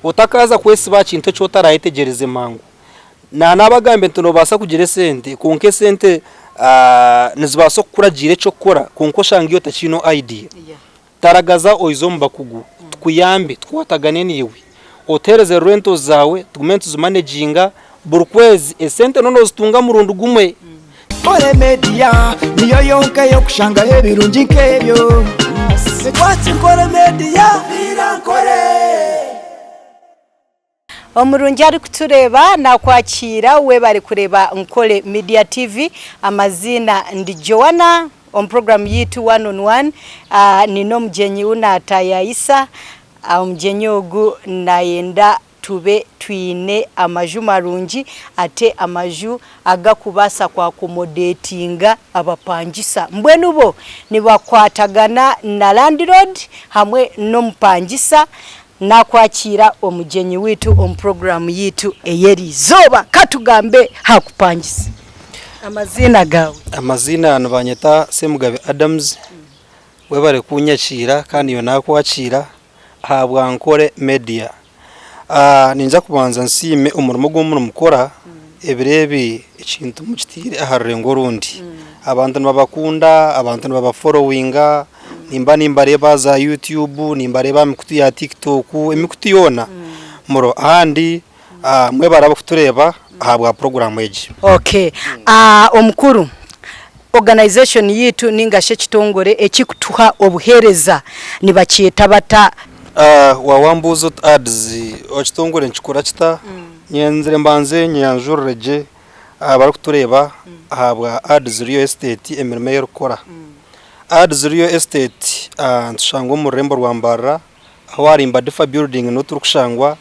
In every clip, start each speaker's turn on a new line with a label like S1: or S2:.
S1: Otakaaza kwesiba aha kintu eki otarayetegyereze mangu. Naanabagambire nti noobaasa kugira esente kwonka esente nizibaasa kukuragiira eky'okukora kwonka oshange iwe otakiine idea. Taragaza oize omu bakugu tukuyambe tukwatagane naiwe otuheereze rentals zaawe tugume nituzimaneginga buri kwezi esente noona ozitunga murundi gumwe.
S2: Nkore Media niyo yonka ey'okushangaho ebirungi nk'ebyo. Watch Nkore Media. Nkore.
S3: Omurungi arikutureeba nakwakiira webare kureeba Nkore Media TV amaziina ndi Joanna omu program yitu one on one nyine omugyenyi ou natayayisa omugyenyi ogu nayenda tube twine amaju marungi ate amaju agakubaasa ku accommodatinga abapangisa mbwenu bo nibakwatagana na landlord hamwe n'omupangisa Naakwakiira omugyenyi waitu omu puroguraamu yaitu ey'eri izooba. Ka tugambe aha kupangisa. Amaziina gaawe?
S1: Amaziina nibanyeta Semugabe Adams. Webare kunyakiira kandi nyowe nakwakiira ahabwa Nkore Media. Ninza kubanza nsiime omurimo ogu murikukora, ebiro ebi ekintu mukiteire aha rurengo orundi. Abantu nibabakunda, abantu nibabaforowinga. Nimba nimbareeba aha za YouTube, nimbareeba aha mikutu ya TikTok, emikutu yoona muriho. Ahandi mwebare abarikutureeba ahabwa puroguraamu egi.
S3: Okay. Omukuru, organization yaitu ninga shi ekitongore ekikutuha obuhereza nibakyeta bata?
S1: Waaba wambuuza oti ads ekitongore nikikora kita, nyenzire mbanze nyeyanjurire gye abarikutureeba ahabwa ads real estate emirimo ei erikukora. Ads Real Estate nitushangwa omu rurembo rwa Mbarara ahu ahari Mbadifa building niho turikushangwa.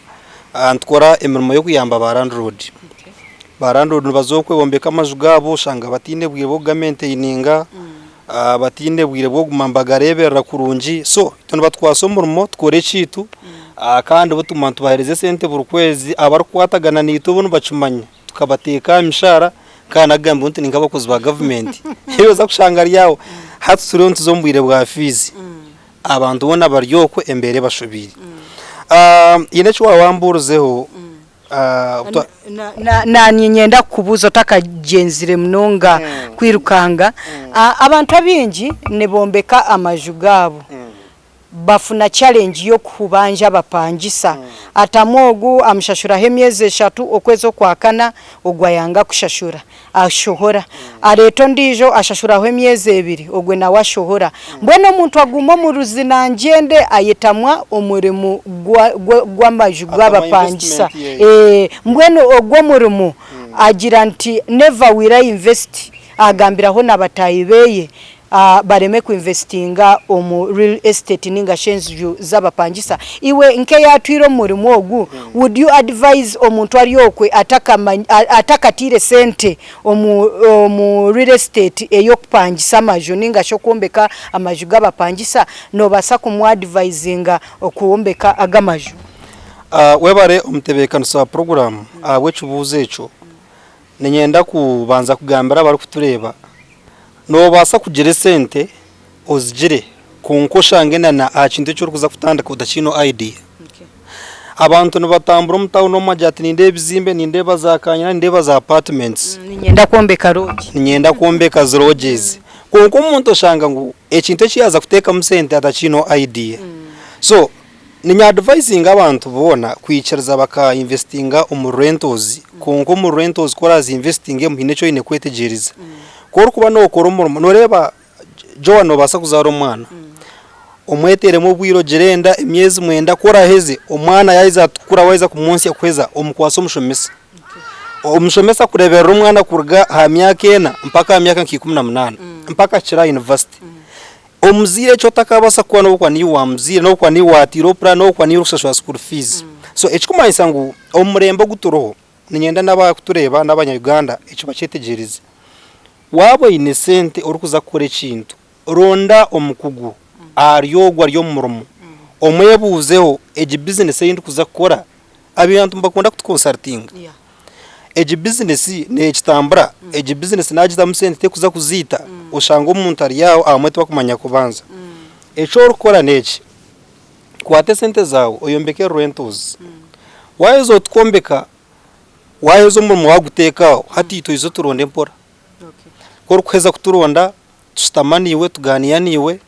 S1: Nitukora emirimo y'okuyamba ba landlord. Ba landlord nibaza okwe bombeka amaju gaabo oshanga bataine bwire bw'okugamentaininga, bataine bwire bw'okuguma nibagareeberera kurungi so itwe nibatukwasa omurimo tukora ekyaitu kandi bo tuguma nitubaheereza esente buri kwezi. Abarikukwatagana naitwe bo nibakimanya. Tukabateeka aha mishaara kandi nagambirwe nti ni nk'abakozi ba gavumenti oza kushanga ari aho hati turiyo nituza omu bwire bwa fiizi abantu boona bari okwo embeera ebashobeire. Haine eki waaba wambuurizeho
S3: Niinyenda kukubuuza otakagyenzire munonga kwirukanga, abantu abaingi nibombeka amaju gaabo Bafuna challenge y'okuhubanja abapangisa. Atamu ogu amushashuraho emyezi eshatu okwezi okwakana ogwo ayanga kushashura ashohora. Areeta ondiijo ashashuraho emyezi ebiri ogwe nawe ashohora. Mbwenu omuntu aguma omu ruzinangyende ayetamwa omurimo gw'amaju g'abapangisa. Mbwenu ogwo omurimo agira nti never will I invest agambiraho na bataahi beye. bareme ku investinga omu real estate ninga shi enju z'abapangisa. Iwe nk'eyatwire omu murimo ogu, would you advise omuntu ari okwe atakatiire sente omu omu real estate ey'okupangisa amaju ninga shi okwombeka amaju g'abapangisa, nobaasa kumu advisinga okwombeka ago amaju?
S1: Webare omutebeekanisa wa puroguraamu ahabw'ekibuuzo ekyo. Niinyenda kubanza kugambira abarikutureeba Noobaasa kugira esente ozigire kwonka oshange na aha kintu eki orikuza kutandika otakiine idea. Abantu nibatambura omu tawuni omu bagira ati nindeeba ebizimbe, nindeeba za kanyina, nindeeba za apartments.
S3: Niinyenda kwombeka lodge.
S1: Niinyenda kwombeka zi lodges. Kwonka omuntu oshanga ngu ekintu eki yaaza kuteekamu sente atakiineho idea. So Niinya adivayizinga abantu boona kwikiriza baka investinga omu rentals kwonka omu rentals ku oraza investingemu haine eki oine kwetegyereza. Ku orikuba nookora omurimo nooreeba Joan noobaasa kuzaara omwana, omweteeremu obwire ogire enda emyezi mwenda ku oraheze omwana yaaheza kukura waaheza kumwontsya kuheza omukwase omushomesa. Omushomesa kureeberera omwana kuruga aha myaka ena mpaka aha myaka nka 18 mpaka ahikire aha yunivasite. Omuzaire eki otakabaasa kukora n'obu okuba niiwe waamuzaire, n'obu okuba niiwe waatiireho puraani, n'obu okuba niiwe orikushashura school fees. So ekikumanyisa ngu omu murembe ogu turiho, niinyenda n'abarikutureeba n'abanya-Uganda eki bakyetegyereze. Waaba oine sente orikuza kukora ekintu, ronda omukugu ahari ogwo ari omu murimo, omwebuuzeho egi bizinesi ei ndikuza kukora, abantu nibakunda kutukonsarutinga, Egi bizinesi nekitambura, egi bizinesi nagitamu sente tekuza kuziita, oshanga omuntu ari aho abamwe tibakumanya kubanza. Eki orikukora neki, kwata esente zaawe oyombeke rentals. Waaheza otukwombeka, waaheza omurimo waaguteeka aho, hati itwe oize oturonde mpora. Ku orikuheza kuturonda, tushutama naiwe, tugaaniira naiwe,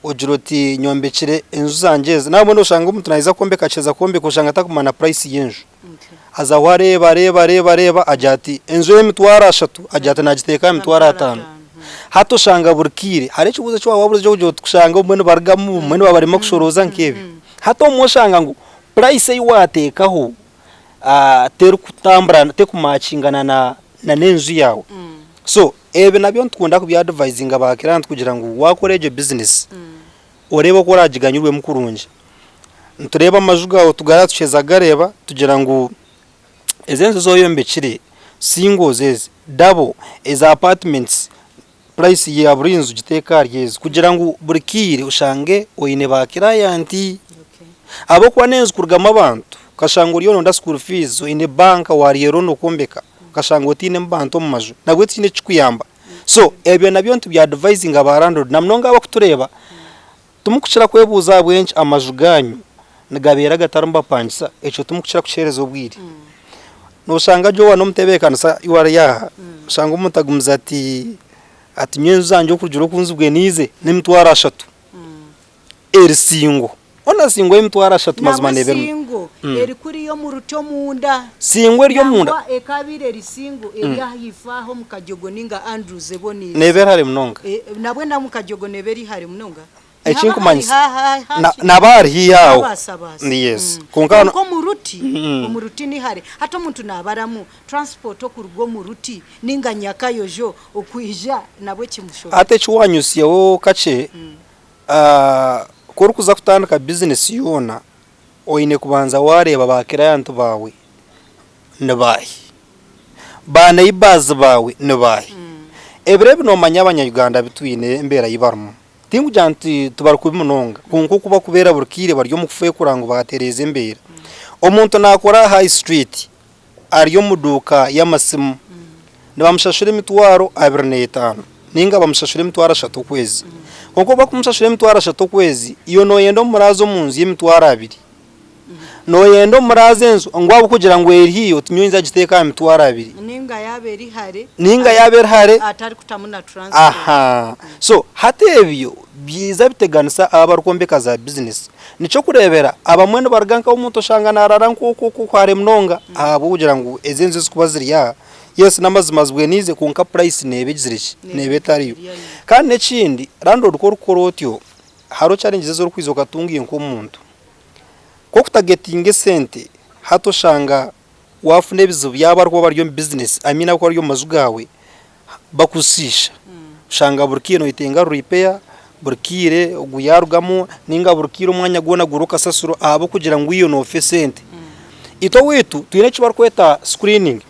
S1: ogira oti nyombekire enju zangye ezi. Nabwo oshanga omuntu naija kwombeka akiheza kwombeka oshanga atarikumanya na purayisi y'enju. Azaho areeba areeba areeba areeba agira ati enju ey'emitwaro ashatu agira ati naagiteeka aha mitwaro ataano. Hati oshanga buri kaire hariho ekibuuzo eki waaba wabuurize ogira oti kushanga obumwe nibarugamu obumwe nibabarema kushorooza nk'ebyo. Hati obumwe oshanga ngu purayisi ei waateekaho terikutambura terikumaakingana na n'enju yaawe. So ebi nabyo nitukunda kubyadivayizinga ba kirayenti kugira ngu waakora egyo bizinesi oreebe oku oraagiganyurwemu kurungi. Nitureeba amaju gaawe tugareeba tuheza kugareeba tugira ngu ezi enju ezi oyombekire singles ezi, double, eza apartments, purayisi ya buri nju giteeke ahari ezi kugira ngu buri kaire oshange oine ba kirayanti. Ahabw'okuba n'enju kurugamu abantu okashanga oriyo noronda school fees, oine banka wariha loan okwombeka okashanga otainemu bantu omu maju nabwo tihaine ekikukuyamba. So ebyo nabyo nitubyadivayizinga ba landlord na munonga abarikutureeba timukukira kwebuuza ahabw'enki amaju gaanyu nigabeera gatarimu bapangisa ekyo timukukira kukiheereza obwire. Noshanga gye waaba n'omutebeekanisa iwe ari aha oshanga omuntu agumize ati ati nyowe enju zangye okurugiirira oku nzibweniize n'emitwaro ashatu eri singo. Hoona singo y'emitwaro ashatu mazima
S3: Nangwa
S1: neeba erimu.
S3: singo eri kuriya omu ruti omunda.
S1: Singo eri omunda.
S3: Nangwa ekabaire eri singo eri ahaifo aho omu Kajogo ninga Andrews eboniize.
S1: Neeba eri hare munonga.
S3: Nabwe na omu Kajogo neeba eri hare munonga.
S1: Ekinkumanyisa naba ari haihi aho. Yes.
S3: Kwonka hanu. Kwonka omu ruti, omu ruti ni hare. Hati omuntu naabaramu transport okuruga omu ruti ninga Nyakayojo okwija nabwe kimushobera.
S1: Hati eki waanyusyaho kakye, ku orikuza kutandika bizinesi yoona, oine kubanza waareeba ba kirayanti baawe ni baahi, ba neighbours baawe ni baahi. Ebiro ebi noomanya abanya-Uganda abu twine embeera ei barimu, Tinkugira nti tibari kubi munonga kwonka oku barikubeera buri kaire bari omu kufeekura ngu baatereeza embeera. Omuntu naakora aha high street ari omu duuka y'amasimu nibamushashura emitwaro 25 ninga bamushashura emitwaro 3 okwezi. Kwonka obu barikumushashura emitwaro 3 okwezi iwe nooyenda omuraaze omu nju y'emitwaro 2. Nooyenda omuraaze enju ngu ahabw'okugira ngu eri haihi oti nyowe ninza giteeka aha mitwaro abiri.
S3: Ninga yaaba eri hare.
S1: Ninga yaaba eri hare.
S3: Atarikutamu na transport.
S1: Aha. So hati ebyo byiza biteganisa abo abarikwombeka za bizinesi. Nikyo kureebera abamwe nibaruga nka omuntu oshanga naaraara nk'okwo okwo hare munonga ahabw'okugira ngu ezi enju ezirikuba ziri aha, yes n'amazima zibweniize kwonka purayisi neeba egizire ki? Neeba etariyo. Kandi n'ekindi landlord ku orikukora otyo, hariho challenges ezi orikwija okatunga iwe nk'omuntu. Ku orikutagetinga esente hati oshanga waafuna ebizibu yaaba barikuba bari omu bizinesi I mean abarikuba bari omu maju gaawe bakushiisha. Oshanga buri kaire noyetenga repair, buri kaire ogu yaarugamu ninga buri kaire omwanya gwona guriho kasasiro ahabw'okugira ngu iwe noofa esente. Itwe owaitu twine eki barikweta screening.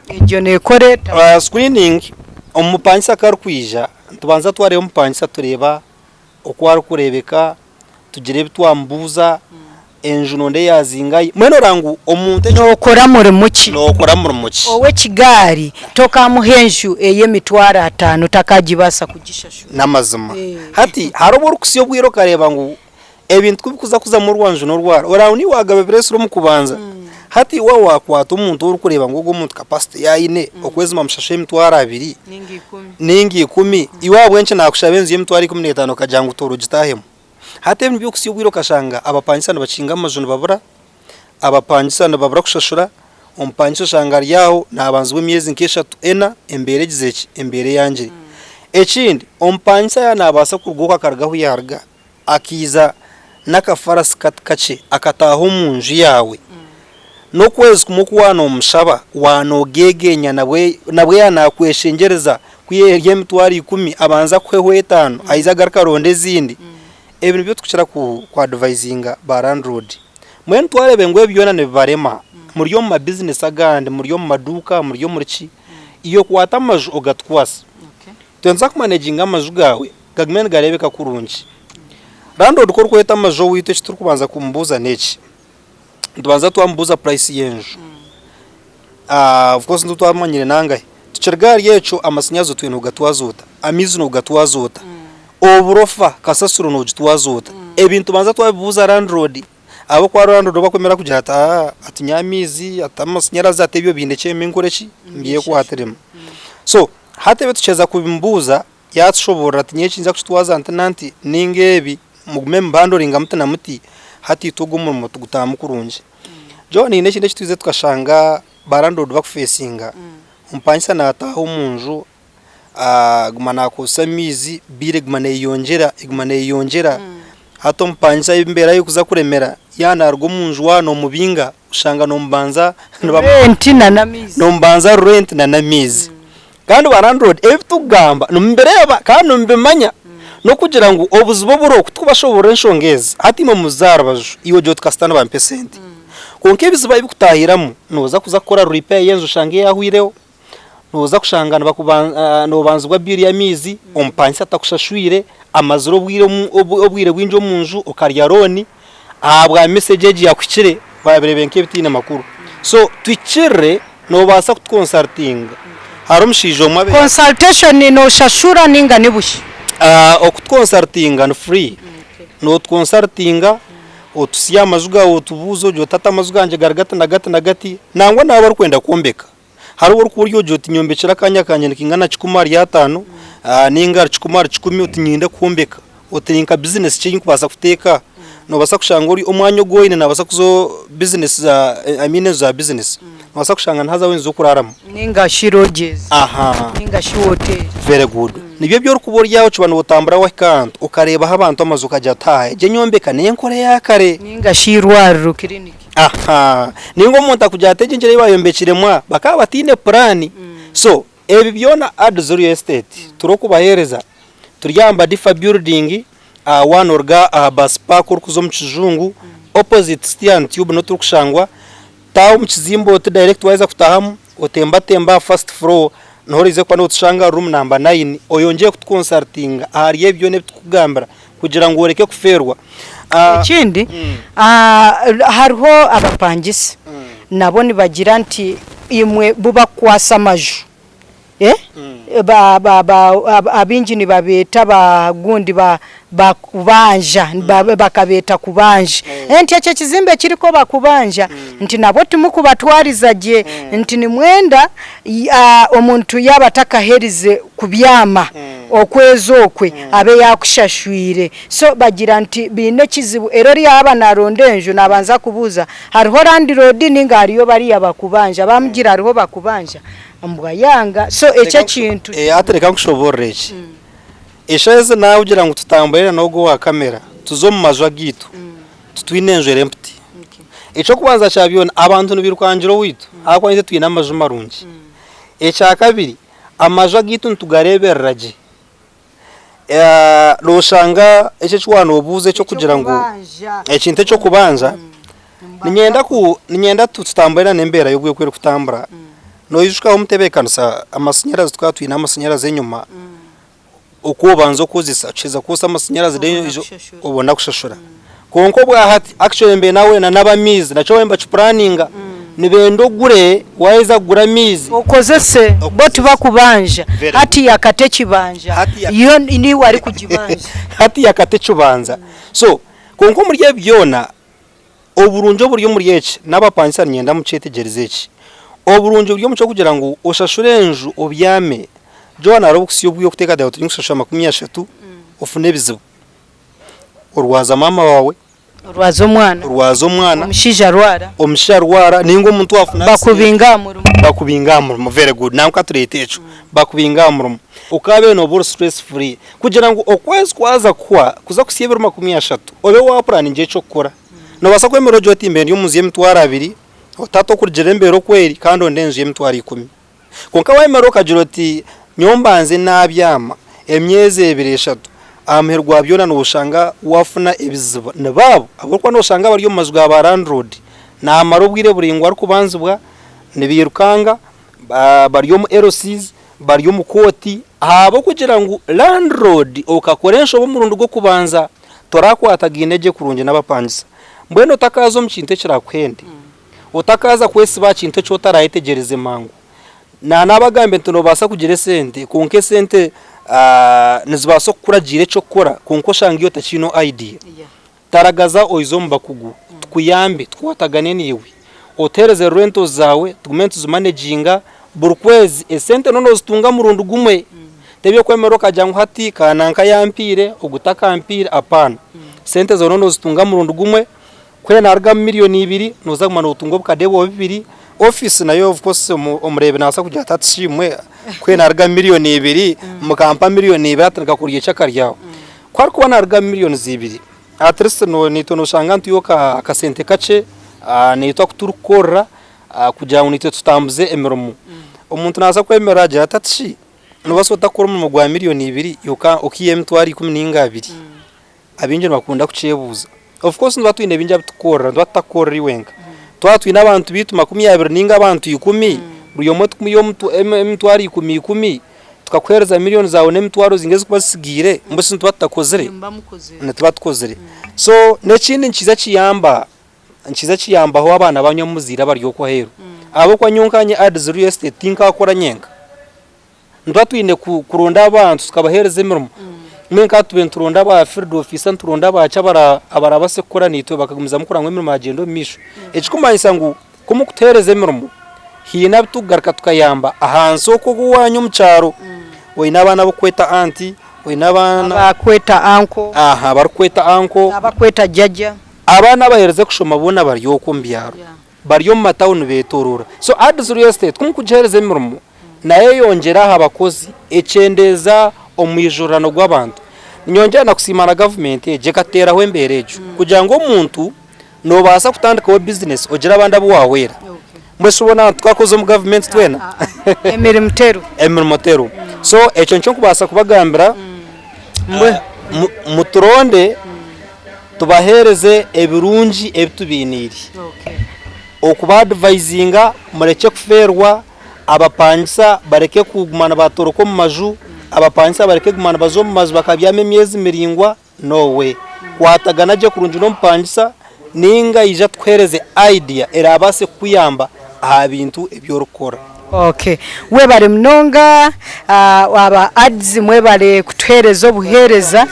S3: Egyo neekora eta?
S1: Screening omupangisa ku arikwija nitubanza twareeba omupangisa tureeba oku arikureebeka, tugira ebi twamubuuza, enju nonda eyazingahi, mbwenu oreba ngu omuntu
S3: eki. Nookora murimo ki?
S1: Nookora murimo ki?
S3: Ow'ekigaari tokaamuha enju ey'emitwaro ataano takagibaasa kugishashura.
S1: N'amazima. Hati hariho obu orikutsya obwire okareeba ngu ebintu ku birikuza kuzamu orwanju n'orwara, oreba ngu niiwe waagaba ebireetsire omu kubanza. Hati waaba waakwata omuntu ou orikureeba ngu ogu omuntu capacity ei aine, okwezi bamushashure emitwaro abiri ninga ikumi, iwe ahabw'enki naakushaba enju y'emitwaro 15 okagira ngu toora ogitaahemu? Hati ebi nibyo okutsya obwire okashanga abapangisa nibakinga amaju nibabura, abapangisa nibabura kushashura, omupangisa oshanga ari aho naabanzibwa emyezi nk'eshatu ena embeera egizire ki? Embeera eyangire. Ekindi omupangisa yaaba naabaasa kuruga okwo akaruga ahu yaaruga akaija n'akafarasi kakye akataaha omu nju yaawe, n'okwezi kumwe oku waaba noomushaba waaba noogeegeenya nabwe nabwe yaaba naakweshengyereza ku eri emitwaro ikumi abanze akuheho etaano aije agaruke aronde ezindi. Ebi nibyo turikukira ku adivayizinga ba landiroodi. Mbwenu twareeba ngu ebi byona nibibarema, muri omu mabizinesi agandi, muri omu maduuka, muri omuri ki, iwe kwata amaju ogatwase. Nituza kumaneginga amaju gaawe gagume nigareebeka kurungi. Landlord ku orikweta amaju owaitu eki turikubanza kumubuuza n'eki, nitubanza twamubuuza price y'enju. Of course nituba twamanyire nangahi. Tukiruga ahari ekyo amasanyazi twine kugatwaza ota? Amaizi nogatwaza ota? Oburofa, kasasiro nogitwaza ota? Ebi nitubanza twabibuuza landlord. Ahabw'okuba landlord obu akwemera kugira ati aa ati nyowe amaizi, ati amashanyarazi ati ebyo bindekye mbe nkore ki? Mbyekwatiremu. So hati ebi tukiheeza kubimubuuza, yaatushoboorora ati nyowe eki ninza kukitwaza nti na nti nainga ebi mugume mubihandoringa muti na muti, hati itwe ogu omurimo tugutaamu kurungi. John haine ekindi eki twizire tukashanga ba landlord bakufeesinga, omupangisa naataaha omunju aguma nakozesa amaizi, bill eguma neyeyongyera, eguma neyeyongyera, hati omupangisa embeera erikuza kuremera, yaaba naruga omunju waaba nomubinga, oshanga nomubanza
S3: Rent n'amaizi.
S1: Nomubanza rent n'amaizi. Kandi ba landlord ebi tukugamba nimubireeba kandi nimubimanya, n'okugira ngu obuzibu oburiho ku tukubashoboorora enshonga ezi, hati imwe muze aha rubaju, iwe ogira oti kasita nibampa esente. Kwonka ebizibu ebikutaahiramu, nooza kuza kukora repair y'enju oshange yaahwireho, Nooza kushanga noobanzibwa bill y'amaizi, omupangisa atakushashwire, amazire obwire bwingi omu nju okarya loan ahabwa message egi yakuhikire waabireeba nk'ebitaine makuru. So tuhikirire noobaasa kutukonsarutinga. Hariho omushaija omwe.
S3: Consultation nooshashura nainga ni busha?
S1: Okutukonsarutinga ni free. Nootukonsarutinga otutsye aha maju gaawe otubuuze ogire oti hati amaju gangye gari gati na gati na gati nangwa naaba orikwenda kwombeka. Hariho obu orikuba ori ogira oti nyombekire akanya kangye nikingana kikumi ahari ataano ninga ahari kikumi ahari kikumi oti niinyenda kwombeka oti ni nka bizinesi ki ei ndikubaasa kuteeka aha? Noobaasa kushanga ori omwanya ogu oine naabaasa kuzaho bizinesi za I mean enju za bizinesi. Noobaasa kushanga nihazaho enju z'okuraaramu.
S3: Ninga shi lodges ninga shi hoteeri.
S1: Very good. Nibyo ebi orikuba ori aho okiba nootambura wahika ahantu okareebaho abantu amaju okagira oti haa egi enyombeka n'enkora eya kare.
S3: Ninga shi eirwariro, clinic.
S1: Aha, ninga omuntu akugira ati egi engyera ei bayombekiremu aha bakaba bataine puraani. So ebi byona Ads Real Estate turikubaheereza turi aha Mbadifa building waaba noruga aha bus park orikuza omu kijungu opposite City and Tube niho turikushangwa. Taaha omu kizimbe oti direct waaheza kutaahamu otembatembe aha first floor niho oraije kuba nootushanga room number nine oyongyere kutukonsarutinga ahari ebi byona ebi turikukugambira kugira ngu oreke kufeerwa.
S3: Ekindi, hariho abapangisa nabo nibagira nti imwe bu bakukwasa amaju, abaingi nibabeeta ba gundi bakubanja, bakabeeta kubanja, nti ekyo ekizimbe kiriko bakubanja, nti nabo timukubatwariza gye, nti nimwenda omuntu yaaba atakaherize kubyama okwezi okwe abe yaakushashwire. So bagira nti baine ekizibu era oriya yaaba naaronda enju naabanza kubuuza hariho landiroodi nainga hariyo bariya bakubanja baamugira hariho bakubanja mbwa yanga so ekyo ekintu.
S1: Hati reka nkushoboorore eki, eshaaha ezi naawe ogira ngu tutambure na n'ogwo owa kamera tuze omu maju agaitu titwine enju eri empty. Eky'okubanza kya byona abantu nibairukangira owaitu ahabw'okuba itwe twine amaju marungi. Ekyakabiri amaju agaitu nitugareeberera gye. Noshanga eki eki waaba noobuuza eky'okugira ngu ekintu eky'okubanza, niinyenda ku niinyenda tutambure na n'embeera y'obwire oku erikutambura. Noijuka omutebeekanisa amashanyarazi tukaba twine amashanyarazi enyima, oku obanza okozesa okiheza kukozesa amashanyarazi then obona kushashura. Kwonka obwahati actually mbwenu nawe na n'abamaizi nakyo bariyo nibakipuraninga, nibenda ogure waheza kugura amaizi.
S3: Okozese bo tibakubanja hati yakata ekibanja yo niiwe arikugibanja.
S1: Hati yakata ekibanja so kwonka omuri ebi byona oburungi oburi omuri eki n'abapangisa niinyenda mukyetegyereze eki, oburungi buri omu ky'okugira ngu oshashure enju obyame, Joan hariho obukusiya obwire orikuteekateeka oti ninkushashura 30 ofune ebizibu. Orwaza maama waawe.
S3: Orwaza omwana.
S1: Orwaza omwana.
S3: Omushaija arwara.
S1: Omushaija arwara ninga omuntu afuna
S3: accident. Bakubinga aha murimo.
S1: Bakubinga aha murimo very good nangwa ka tureete ekyo. Bakubinga aha murimo. Okabeire nooba ori stress free kugira ngu okwezi kwaza kuhwa kuza kuhitsya ebiro 30 obe wapuraninga eky'okukora. Noobaasa kwemerera ogire oti mbe ndi omu nju y'emitwaro abiri, otata okurugiirira embeera oku eri kandi onde enju y'emitwaro ikumi. Kwonka waayemera okagira oti, Nyowe mbanze naabyama emyezi ebiri eshatu, aha muheru gwa byona nooshanga waafuna ebizibu. Nibo abo ahabw'okuba nooshanga bari omu maju ga baarandiroodi, naamara obwire buraingwa arikubanzibwa, nibairukanga, bari omu LCs, bari omu kooti, ahabw'okugira ngu landiroodi okakora enshobe omurundi gw'okubanza, torakwatagaine gye kurungi n'abapangisa. Mbwenu otakaaza omu kintu ekiraakuhende. Otakaaza kwesiba aha kintu eki otarayetegyereze mangu. Naanabagambire nti noobaasa kugira esente kwonka esente nizibaasa kukuragiira eky'okukora kwonka oshange iwe otakiineho idea. Taragaza oize omu bakugu tukuyambe tukwatagane naiwe otuheereze rentals zaawe tugume nituzimaneginga buri kwezi esente noona ozitunga murundi gumwe tebyokwemera okagira ngu hati kananka yampiire ogu takampiire apaana sente zaawe noona ozitunga murundi gumwe ku narugamu miriyoni ibiri nooza kuguma nootunga obukade bwawe bubiri ofiisi nayo of course omureebi naabaasa kugira ati Asiimwe ku narugamu miriyoni ibiri mukampa miriyoni ibiri ati nkakurya eki akaryaho Ku arikuba naaruga millions ibiri, at least naitwe nooshanga nitwiha akasente kakye naitwe aku turikukorera kugira ngu naitwe tutambuze emirimo. Omuntu naaza kwemerera agire ati ati shi noobaasa ota kukora omurimo gwa million ibiri okaiha emitwaro ikumi nainga abiri? Abaingi nibakunda kukyebuuza. Of course nituba twine bingi abu turikukorera, nituba tutakukorera iwe wenka. Twaba twine abantu baitu 20 nainga abantu ikumi, buri omwe tukumuha emitwaro ikumi ikumi, tukakuheereza miriyoni zaawe n'emitwaro zinga ezirikuba zitsigaire, mbwenu shi nituba tutakozire? Nituba tukozire. So n'ekindi nikiija kiyamba, nikiija kiyambaho abaana banyu abu muzaire abari okwo aheeru. Ahabw'okuba nyowe nkanye Ads Real Estate tinkakora nyenka. Nituba twine kuronda abantu tukabaheereza emirimo. Mbwenu nka tube nituronda aba field officer, nituronda abaki abarabaase kukora naitwe bakagumizamu kureba ngu emirimo yagyenda omu maisho. Ekirikumanyisa ngu Ku murikutuheereza emirimo, haine abu turikugaruka tukayamba ahansi okwo owaanyu omu kyaro. Oine abaana abarikukweta anti, oine abaana.
S3: Abakweta anko.
S1: Aha, abarikukweta anko.
S3: Abakweta jjaja.
S1: Abaana abaherize kushoma boona bari okwo omu byaro, bari omu matawuni beetoroora. So Ads Real Estate ku murikugiheereza emirimo, nayo eyongyera aha bakozi, ekyendeeza omwijurirano gw'abantu. Niinyongyera na kusiima na gavumenti egyo ekateeraho embeera egyo kugira ngu omuntu Noobaasa kutandikaho bizinesi ogire abandi abu waahwera. Mbwenu shi boona titwakoze omu gavumenti twena?
S3: Emirimo teriho.
S1: Emirimo teriho. So ekyo nikyo ndikubaasa kubagambira, muturonde tubaheereze ebirungi ebi tubainiire. Okubaadivayizinga murekye kufeerwa, abapangisa bareke kuguma nibatoroka omu maju, abapangisa bareke kuguma nibaza omu maju bakabyama emyezi miraingwa. Noowe kwatagana gye kurungi n'omupangisa ninga aija atukuheereze idea eraabaase kukuyamba aha bintu ebi orikukora.
S3: Ok webare munonga aba ads mwebare kutuhereza obuhereza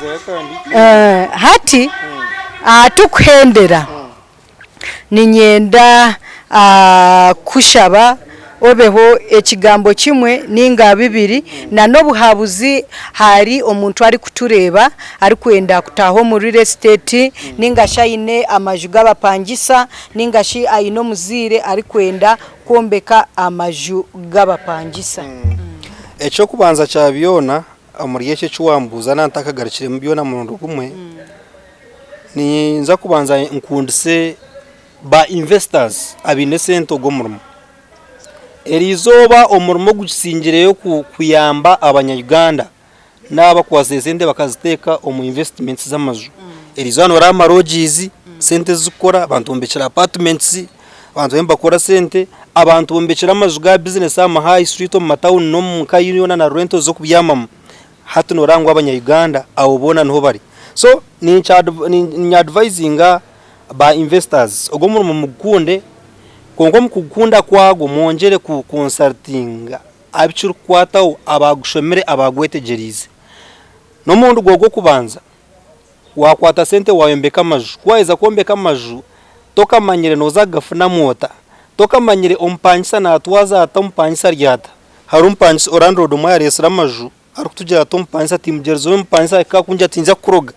S3: hati tukuhendera. Niinyenda kukushaba obeho ekigambo kimwe nainga bibiri n'obuhabuzi ahari omuntu arikutureeba arikwenda kutaaha omu real estate nainga shi aine amaju g'abapangisa nainga shi aine omuzaire arikwenda kwombeka amaju g'abapangisa.
S1: Eky'okubanza kya byona omuri eki eki wambuuza naaba ntakagarukiremu byona murundi gumwe, Ninza kubanza nkundise ba investors abaine esente ogu omurimo. Erizooba omurimo ogukisingireyo kuyamba abanya Uganda n'abakwasire esente bakaziteeka omu investments z'amaju. Erizooba noreeba ama lodges sente ezikukora abantu bombekire apartments, abantu bariyo nibakora sente, abantu bombekire amaju ga business aha ma high street omu matawuni n'omu ka yoona na rentals z'okubyamamu. Hati noreeba ngu abanya Uganda abo boona niho bari. So ninya advisinga ba investors ogu omurimo mugukunde kwonka omu kugukunda kwagwo mwongyere ku consultinga abu kirikukwataho abagushomire abagwetegyereize. N'omurundi gwawe gw'okubanza wakwata sente wayombeka amaju, ku waheza kwombeka amaju tokamanyire noza kugafunamu ota, tokamanyire omupangisa natwaza ata, omupangisa ari ata. Hariho omupangisa landlord omwe ayareetsire amaju arikutugira ati omupangisa ati mugyerizeho omupangisa ahika akungira ati ninza kukuroga.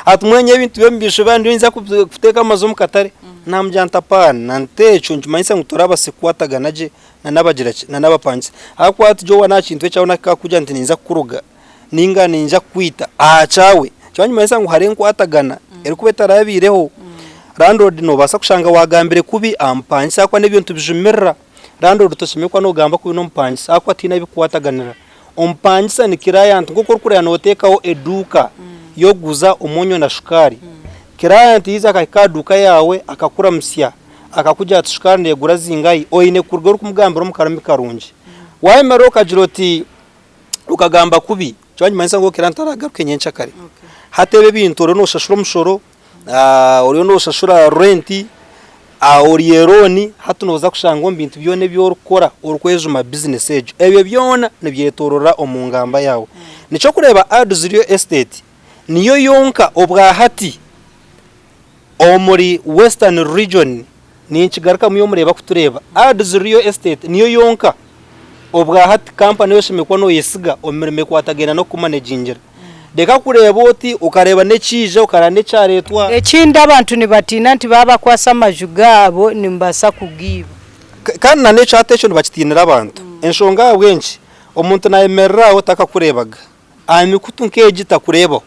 S1: Ati mbwenu nyowe ebintu by'omu bishuba ndiyo ninza kuteeka amaju omu katare. Namugira nti apaana nti ekyo nikimanyisa ngu torabaasa kukwatagana gye na ki na n'abapangisa. Ahakuba hati gye waaba aha kintu ekyawe nahika akakugira nti ninza kukuroga ninga ninza kukwita aha kyawe, nikimanyisa nikimanyisa ngu hariho enkwatagana erikuba etarabaireho. Landlord noobaasa kushanga waagambire kubi aha mupangisa ahakuba n'ebyo nitubijumirira. Landlord toshemereire kuba nogamba kubi n'omupangisa ahakuba tihaine ahu bikukwataganira. Omupangisa ni client nk'oku orikureeba noteekaho eduuka y'okuguza omwonyo na shukaari. Client yaija akahika aha duuka yaawe akakuramutsya akakugira ati shukaari neegura zingahi, oine kuruga orikumugambira omu karimi karungi. Wayemerera okagira oti okagamba kubi, nikyo nikimanyisa ngu client taragaruke nyenkyakare. Hati ebi ebintu oriyo noshashura omushoro. Oriyo noshashura renti, oriire looni, hati noza kushanga omu bintu byona ebi orikukora orikwejuma bizinesi egyo. Ebyo byona nibyetoorora omu ngamba yaawe. Nikyo orikureeba Ads Real Estate niyo yonka obwahati. Omuri Western Region, ninkigarukamu yomureeba kutureeba, Ads Real Estate niyo yonka obwahati kampani ei oshemereire kuba noyesiga omu mirimo ekwatagaine n'okukumanegingira. Reka kureeba oti okareeba n'ekiija okareeba n'ekyareetwa.
S3: Ekindi abantu nibatiina nti baabakwasa amaju gaabo nimubaasa kugiiba.
S1: Kandi na n'ekyo hati ekyo nibakitiinira abantu. Enshonga ahabw'enki omuntu nayemerera aho takakureebaga, aha mikutu nk'egi takureebaho.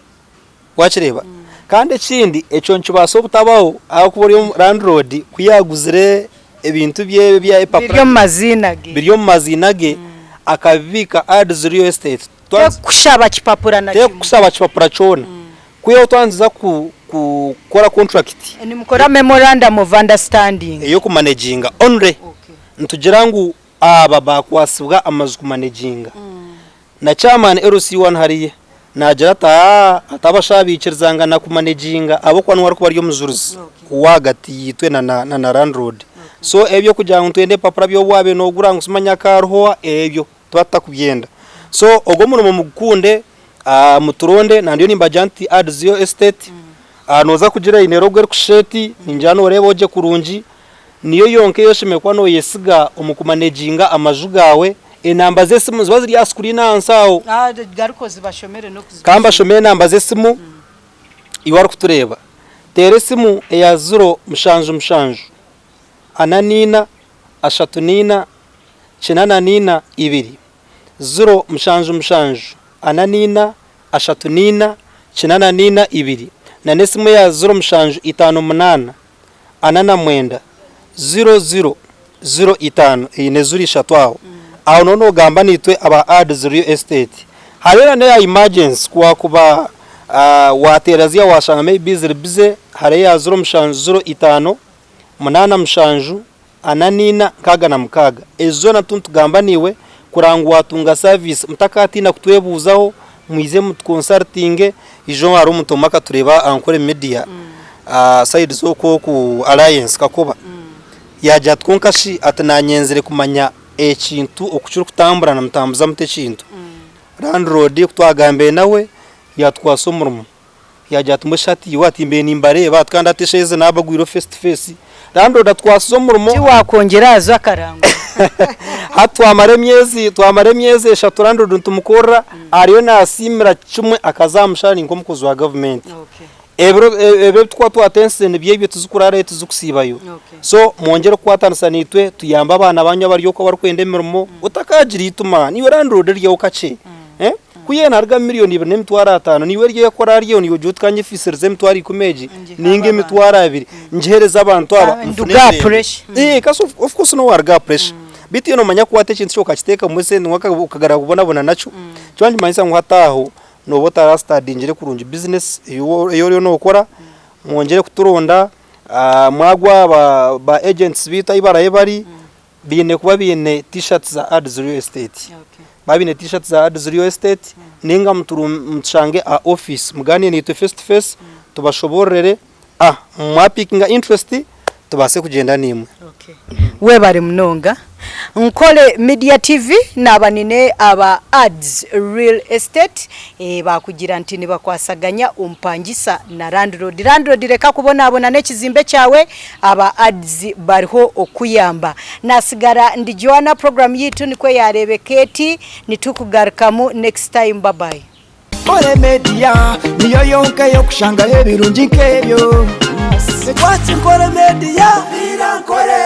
S1: Wakireeba? Kandi ekindi ekyo nikibaasa obutabaho ahakuba ori landlord ku yaaguzire ebintu bye ebipapura
S3: Biri omu maziina ge.
S1: biri omu maziina ge akabibiika Ads Real Estate.
S3: Tekukushaba kipapura na kimwe.
S1: Tekukushaba kipapura kyona. Kwihaho twandiza kukora contract.
S3: Nimukora memorandum of understanding.
S1: Ey'okumaneginga only. Nitugira ngu aba baakwasibwa amaju kumaneginga. Na chairman LC1 hariya naagira ati aa ati abashaho baikirizangana kumaneginga ahabw'okuba niwe arikuba ari omujurizi ow'ahagati yaitwe na na landlord. So eby'okugira ngu nitwenda ebipapura by'obu waabaire noogura ngu simanya akariho ebyo nituba tutakubyenda. So ogwo omurimo mugukunde, muturonde na ndiyo nimbagira nti Ads Real Estate nooza kugira eine logo erikushusha eti, ningira nooreeba ogye kurungi. Niyo yonka ei oshemereire kuba nooyesiga omu kumaneginga amaju gaawe. Enamba z'esimu niziba ziri aha sikuriini ahansi aho. Ka mbashomere enamba z'esimu iwe arikutureeba. Teera esimu eya ziro mushanju mushanju, ana naina, ashatu naina, kinana naina, ibiri. Ziro mushanju mushanju, ana naina, ashatu naina, kinana naina, ibiri. Na n'esimu eya 0758 49 00 05 eine ziro ishatu aho. Aho noba nogamba naitwe aba Ads Real Estate. Hariyo na n'eya emergency ku wakuba wateera ziya washanga maybe ziri busy, hariyo eya 0705 87 44 66. Ezo zoona nitugamba naiwe kureba ngu watunga service. Mutakatiina kutwebuuzaho, mwije mutukonsarutinge. Ijo hariho omuntu omwe akatureeba aha Ankole Media side z'okwo oku Alliance Kakoba, yaagira ati kwonka shi ati naanyenzire kumanya ekintu oku kirikutambura nimutambuza muta ekintu. Landlord ku twagambire nawe yaatukwasa omurimo. Yaagira ati mbwenu shi hati iwe ati mbaire nimbareeba ati kandi hati eshaaha ezi naabagwireho face to face. Landlord atukwasize omurimo.
S3: Tiwaakwongyera aha zo akarangura.
S1: Hati twamara emyezi twamara emyezi eshatu landlord nitumukorera, ariyo naasiimira kimwe akaza aha mushaara ni nk'omukozi wa gavumenti. Ebiro ebi turikuba twatensire nibyo ebyo tizikuraarayo tizikusiibayo. So mwongyere kukwatanisa naitwe tuyambe abaana baanyu abari okwo abarikwenda emirimo, otakaagira eituma naiwe landlord ryaho kakye. Ku yeena aruga miriyoni ibiri n'emitwaro ataano, naiwe eryo yakora aryo, naiwe ogira oti ka nyefisirize emitwaro ikumi egi, nainga emitwaro abiri, ngiheereze abantu aba, nfune
S3: Nduge aha
S1: emirembe.
S3: pressure.
S1: Ee, kasi of of course n'obu waruga aha pressure. Beitu iwe noomanya ku waata ekintu kyawe okakiteekamu esente okagarura kubonabona nakyo, kiba nikimanyisa ngu hati aho nooba otarasitadingire kurungi bizinesi ei ei oriyo nookora, mwongyere kuturonda, mwagwa ba ba agents baitu ahu baraabe bari, Baine kuba baine T-shirts za Ads Real Estate. Baaba baine T-shirts za Ads Real Estate, nainga mutushange aha office mugaaniire naitwe face to face, tubashoboororere, mwapikinga interest tubaase kugyenda naimwe.
S3: Webare munonga. Nkole Media TV naaba nyine aba Ads Real Estate baakugira nti nibakwasaganya omupangisa na landlord. Landlord reka kubonabona n'ekizimbe kyawe, Aba Ads bariho okukuyamba. Nasigara ndi Joanna program yitu nikwo yarebeka eti nitukugarukamu next time bye bye.
S2: Nkore Media niyo yonka ey'okushangaho ebirungi nk'ebyo. Ekwatsi Nkore Media. Nkore.